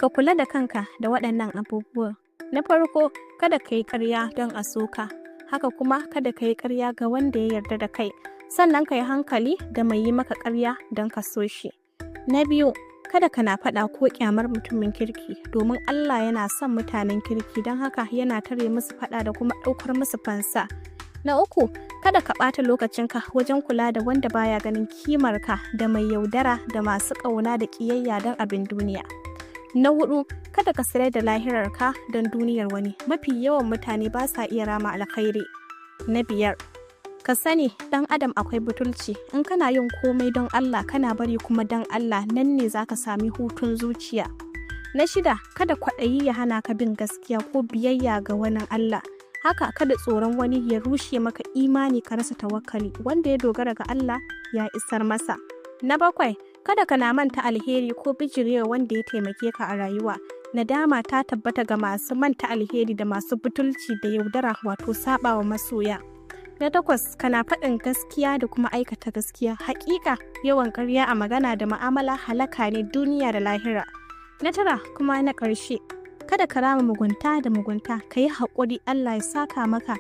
Ka kula da kanka da waɗannan abubuwan. Na farko, kada ka yi ƙarya don a so ka, haka kuma kada ka yi ƙarya ga wanda ya yarda da kai, sannan ka yi hankali da mai yi maka ƙarya don ka so shi. Na biyu, kada kana faɗa ko ƙyamar mutumin kirki, domin Allah yana son mutanen kirki, don haka yana tare musu faɗa da kuma ɗaukar musu fansa. Na uku, kada ka ɓata lokacinka wajen kula da wanda baya ganin kimarka da mai yaudara da masu ƙauna da ƙiyayya don abin duniya. Na hudu, kada ka sayar da lahirarka don duniyar wani. Mafi yawan mutane ba sa iya rama alkhairi. Na biyar, ka sani ɗan adam akwai butulci. In kana yin komai don Allah, kana bari kuma don Allah, nan ne za ka sami hutun zuciya. Na shida, kada kwaɗayi ya hana ka bin gaskiya ko biyayya ga wani Allah. Haka kada tsoron wani ya rushe maka imani ka rasa tawakkali. Wanda ya dogara ga Allah ya isar masa. Na bakwai, kada ka na manta alheri ko bijirewa wanda ya taimake ka a rayuwa. Nadama ta tabbata ga masu manta alheri da masu butulci da yaudara, wato sabawa masoya. Na takwas, kana faɗin gaskiya da kuma aikata gaskiya. Hakika yawan ƙarya a magana da mu'amala halaka ne duniya da lahira. Na tara kuma na ƙarshe, kada ka rama mugunta da mugunta, ka yi haƙuri, Allah ya saka maka.